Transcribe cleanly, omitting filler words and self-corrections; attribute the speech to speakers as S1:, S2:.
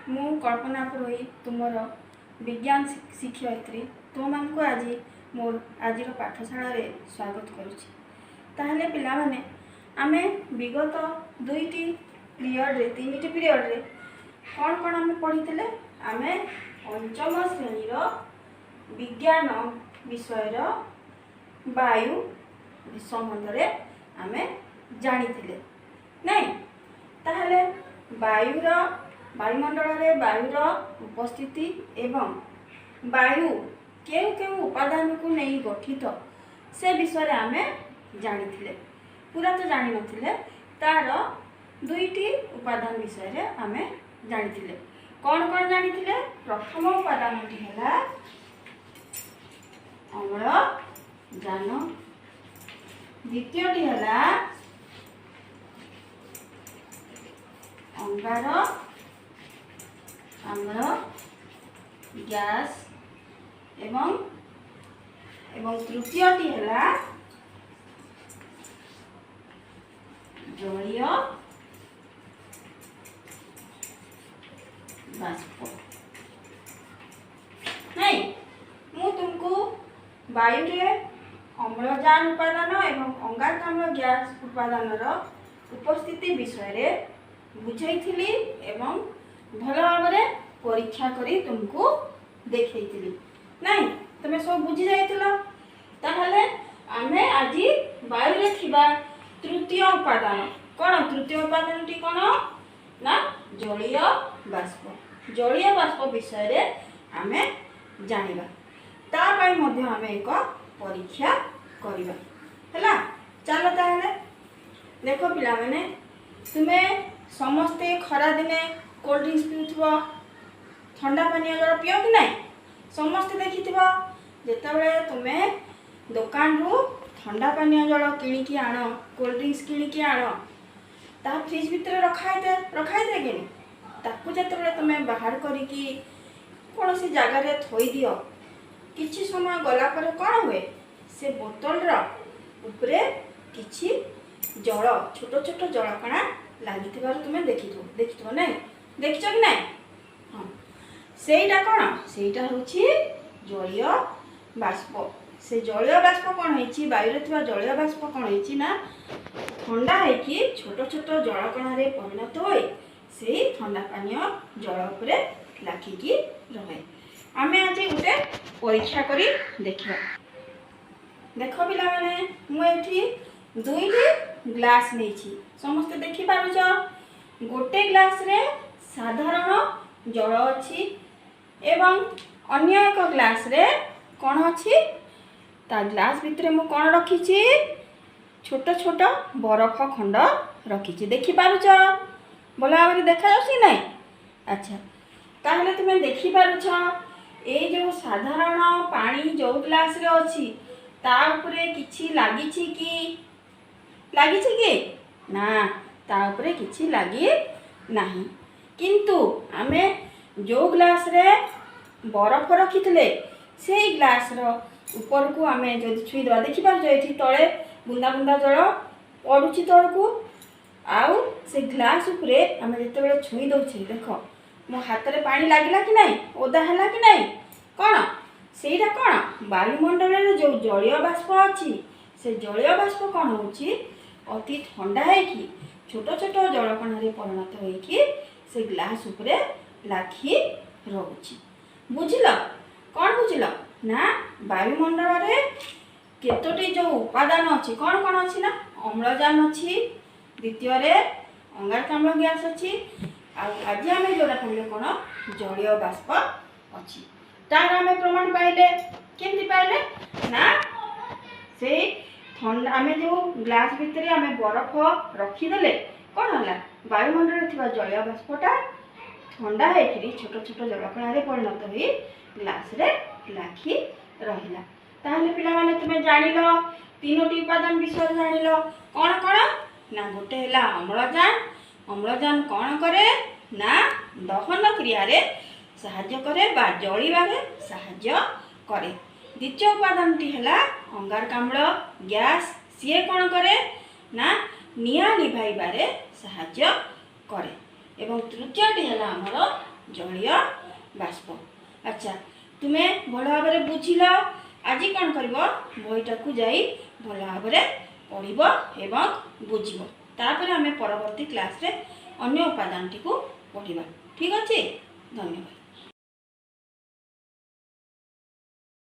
S1: ମୁଁ କଳ୍ପନା ପୁରୋହିତ, ତୁମର ବିଜ୍ଞାନ ଶିକ୍ଷୟିତ୍ରୀ। ତୁମମାନଙ୍କୁ ଆଜି ମୋର ଆଜିର ପାଠଶାଳାରେ ସ୍ୱାଗତ କରୁଛି। ତାହେଲେ ପିଲାମାନେ, ଆମେ ବିଗତ ଦୁଇଟି ପିରିୟଡ଼ରେ, ତିନିଟି ପିରିୟଡ଼ରେ କ'ଣ କ'ଣ ଆମେ ପଢ଼ିଥିଲେ? ଆମେ ପଞ୍ଚମ ଶ୍ରେଣୀର ବିଜ୍ଞାନ ବିଷୟର ବାୟୁ ସମ୍ବନ୍ଧରେ ଆମେ ଜାଣିଥିଲେ, ନାଇଁ? ତାହେଲେ ବାୟୁର, ବାୟୁମଣ୍ଡଳରେ ବାୟୁର ଉପସ୍ଥିତି ଏବଂ ବାୟୁ କେଉଁ କେଉଁ ଉପାଦାନକୁ ନେଇ ଗଠିତ, ସେ ବିଷୟରେ ଆମେ ଜାଣିଥିଲେ। ପୁରା ତ ଜାଣିନଥିଲେ, ତାର ଦୁଇଟି ଉପାଦାନ ବିଷୟରେ ଆମେ ଜାଣିଥିଲେ। କ'ଣ କ'ଣ ଜାଣିଥିଲେ? ପ୍ରଥମ ଉପାଦାନଟି ହେଲା ଅମ୍ଳଜାନ, ଦ୍ୱିତୀୟଟି ହେଲା ଅଙ୍ଗାର ଆମ୍ଳ ଗ୍ୟାସ୍ ଏବଂ ତୃତୀୟଟି ହେଲା ଜଳୀୟ ବାଷ୍ପ, ନାଇଁ? ମୁଁ ତୁମକୁ ବାୟୁରେ ଅମ୍ଳଜାନ ଉପାଦାନ ଏବଂ ଅଙ୍ଗାରକାମ୍ଳ ଗ୍ୟାସ୍ ଉପାଦାନର ଉପସ୍ଥିତି ବିଷୟରେ ବୁଝାଇଥିଲି ଏବଂ ଭଲ ଭାବରେ ପରୀକ୍ଷା କରି ତୁମକୁ ଦେଖେଇଥିଲି, ନାଇଁ? ତୁମେ ସବୁ ବୁଝି ଯାଇଥିଲ। ତାହେଲେ ଆମେ ଆଜି ବାୟୁରେ ଥିବା ତୃତୀୟ ଉପାଦାନ କ'ଣ? ତୃତୀୟ ଉପାଦାନଟି କ'ଣ ନା ଜଳୀୟ ବାଷ୍ପ। ଜଳୀୟ ବାଷ୍ପ ବିଷୟରେ ଆମେ ଜାଣିବା। ତା ପାଇଁ ମଧ୍ୟ ଆମେ ଏକ ପରୀକ୍ଷା କରିବା। ହେଲା, ଚାଲ ତାହେଲେ। ଦେଖ ପିଲାମାନେ, ତୁମେ ସମସ୍ତେ ଖରାଦିନେ କୋଲ୍ଡ ଡ୍ରିଙ୍କସ୍ ପିଉଥିବ, ଥଣ୍ଡା ପାନୀୟ ଜଳ ପିଅ କି ନାହିଁ? ସମସ୍ତେ ଦେଖିଥିବ, ଯେତେବେଳେ ତୁମେ ଦୋକାନରୁ ଥଣ୍ଡା ପାନୀୟ ଜଳ କିଣିକି ଆଣ, କୋଲ୍ଡ ଡ୍ରିଙ୍କସ୍ କିଣିକି ଆଣ, ତାହା ଫ୍ରିଜ୍ ଭିତରେ ରଖା ହେଇଥାଏ, ରଖା ହେଇଥାଏ କି? ତାକୁ ଯେତେବେଳେ ତୁମେ ବାହାର କରିକି କୌଣସି ଜାଗାରେ ଥୋଇଦିଅ, କିଛି ସମୟ ଗଲା ପରେ କ'ଣ ହୁଏ? ସେ ବୋତଲର ଉପରେ କିଛି ଜଳ, ଛୋଟ ଛୋଟ ଜଳକଣା ଲାଗିଥିବାର ତୁମେ ଦେଖିଥିବ। ଦେଖିଥିବ ନାଇଁ? ଦେଖିଛ କି ନାଇଁ? ହଁ, ସେଇଟା କ'ଣ? ସେଇଟା ହେଉଛି ଜଳୀୟ ବାଷ୍ପ। ସେ ଜଳୀୟ ବାଷ୍ପ କ'ଣ ହେଇଛି? ବାୟୁରେ ଥିବା ଜଳୀୟ ବାଷ୍ପ କ'ଣ ହେଇଛି ନା ଥଣ୍ଡା ହେଇକି ଛୋଟ ଛୋଟ ଜଳକଣାରେ ପରିଣତ ହୋଇ ସେଇ ଥଣ୍ଡା ପାନୀୟ ଜଳ ଉପରେ ଲାଖିକି ରହେ। ଆମେ ଆଜି ଗୋଟେ ପରୀକ୍ଷା କରି ଦେଖିବା। ଦେଖ ପିଲାମାନେ, ମୁଁ ଏଠି ଦୁଇଟି ଗ୍ଲାସ୍ ନେଇଛି, ସମସ୍ତେ ଦେଖିପାରୁଛ? ଗୋଟେ ଗ୍ଲାସ୍ରେ ସାଧାରଣ ଜଳ ଅଛି ଏବଂ ଅନ୍ୟ ଏକ ଗ୍ଲାସ୍ରେ କ'ଣ ଅଛି? ତା ଗ୍ଲାସ୍ ଭିତରେ ମୁଁ କ'ଣ ରଖିଛି? ଛୋଟ ଛୋଟ ବରଫ ଖଣ୍ଡ ରଖିଛି। ଦେଖିପାରୁଛ? ଭଲ ଭାବରେ ଦେଖାଯାଉଛି ନାଇଁ? ଆଚ୍ଛା, ତାହେଲେ ତୁମେ ଦେଖିପାରୁଛ, ଏଇ ଯେଉଁ ସାଧାରଣ ପାଣି ଯେଉଁ ଗ୍ଲାସ୍ରେ ଅଛି, ତା ଉପରେ କିଛି ଲାଗିଛି କି? ଲାଗିଛି କି ନା? ତା ଉପରେ କିଛି ଲାଗି ନାହିଁ। କିନ୍ତୁ ଆମେ ଯେଉଁ ଗ୍ଲାସ୍ରେ ବରଫ ରଖିଥିଲେ, ସେଇ ଗ୍ଲାସ୍ର ଉପରକୁ ଆମେ ଯଦି ଛୁଇଁଦେବା, ଦେଖିପାରୁଛ, ଏଠି ତଳେ ବୁନ୍ଦା ବୁନ୍ଦା ଜଳ ପଡ଼ୁଛି ତଳକୁ। ଆଉ ସେ ଗ୍ଲାସ୍ ଉପରେ ଆମେ ଯେତେବେଳେ ଛୁଇଁ ଦେଉଛେ, ଦେଖ, ମୋ ହାତରେ ପାଣି ଲାଗିଲା କି ନାହିଁ? ଓଦା ହେଲା କି ନାହିଁ? କ'ଣ ସେଇଟା? କ'ଣ ବାୟୁମଣ୍ଡଳରେ ଯେଉଁ ଜଳୀୟ ବାଷ୍ପ ଅଛି, ସେ ଜଳୀୟ ବାଷ୍ପ କ'ଣ ହେଉଛି? ଅତି ଥଣ୍ଡା ହେଇକି ଛୋଟ ଛୋଟ ଜଳକଣାରେ ପରିଣତ ହୋଇକି ସେ ଗ୍ଲାସ୍ ଉପରେ ଲାଖି ରହୁଛି। ବୁଝିଲ? କ'ଣ ବୁଝିଲ ନା ବାୟୁମଣ୍ଡଳରେ କେତୋଟି ଯେଉଁ ଉପାଦାନ ଅଛି, କ'ଣ କ'ଣ ଅଛି ନା ଅମ୍ଳଜାନ ଅଛି, ଦ୍ୱିତୀୟରେ ଅଙ୍ଗାରକାମ୍ଳ ଗ୍ୟାସ୍ ଅଛି, ଆଉ ଆଜି ଆମେ ଯେଉଁଟା ପଢ଼ିଲେ କ'ଣ, ଜଳୀୟ ବାଷ୍ପ ଅଛି। ତାର ଆମେ ପ୍ରମାଣ ପାଇଲେ। କେମିତି ପାଇଲେ ନା ସେଇ ଥଣ୍ଡା, ଆମେ ଯେଉଁ ଗ୍ଲାସ୍ ଭିତରେ ଆମେ ବରଫ ରଖିଦେଲେ କ'ଣ ହେଲା? ବାୟୁମଣ୍ଡଳରେ ଥିବା ଜଳୀୟ ବାଷ୍ପଟା ଥଣ୍ଡା ହେଇକିରି ଛୋଟ ଛୋଟ ଜଳକଣାରେ ପରିଣତ ହୋଇ ଗ୍ଲାସ୍ରେ ଲାଖି ରହିଲା। ତାହେଲେ ପିଲାମାନେ, ତୁମେ ଜାଣିଲ, ତିନୋଟି ଉପାଦାନ ବିଷୟରେ ଜାଣିଲ। କ'ଣ କ'ଣ ନା ଗୋଟେ ହେଲା ଅମ୍ଳଜାନ। ଅମ୍ଳଜାନ କ'ଣ କରେ ନା ଦହନ କ୍ରିୟାରେ ସାହାଯ୍ୟ କରେ ବା ଜଳିବାରେ ସାହାଯ୍ୟ କରେ। ଦ୍ୱିତୀୟ ଉପାଦାନଟି ହେଲା ଅଙ୍ଗାରକାମ୍ଳ ଗ୍ୟାସ୍। ସିଏ କ'ଣ କରେ ନା ନିଆଁ ଲିଭାଇବାରେ ସାହାଯ୍ୟ କରେ। ଏବଂ ତୃତୀୟଟି ହେଲା ଆମର ଜଳୀୟ ବାଷ୍ପ। ଆଚ୍ଛା, ତୁମେ ଭଲ ଭାବରେ ବୁଝିଲ। ଆଜି କ'ଣ କରିବ? ବହିଟାକୁ ଯାଇ ଭଲ ଭାବରେ ପଢ଼ିବ ଏବଂ ବୁଝିବ। ତାପରେ ଆମେ ପରବର୍ତ୍ତୀ କ୍ଲାସ୍ରେ ଅନ୍ୟ ଉପାଦାନଟିକୁ ପଢ଼ିବା। ଠିକ୍ ଅଛି, ଧନ୍ୟବାଦ।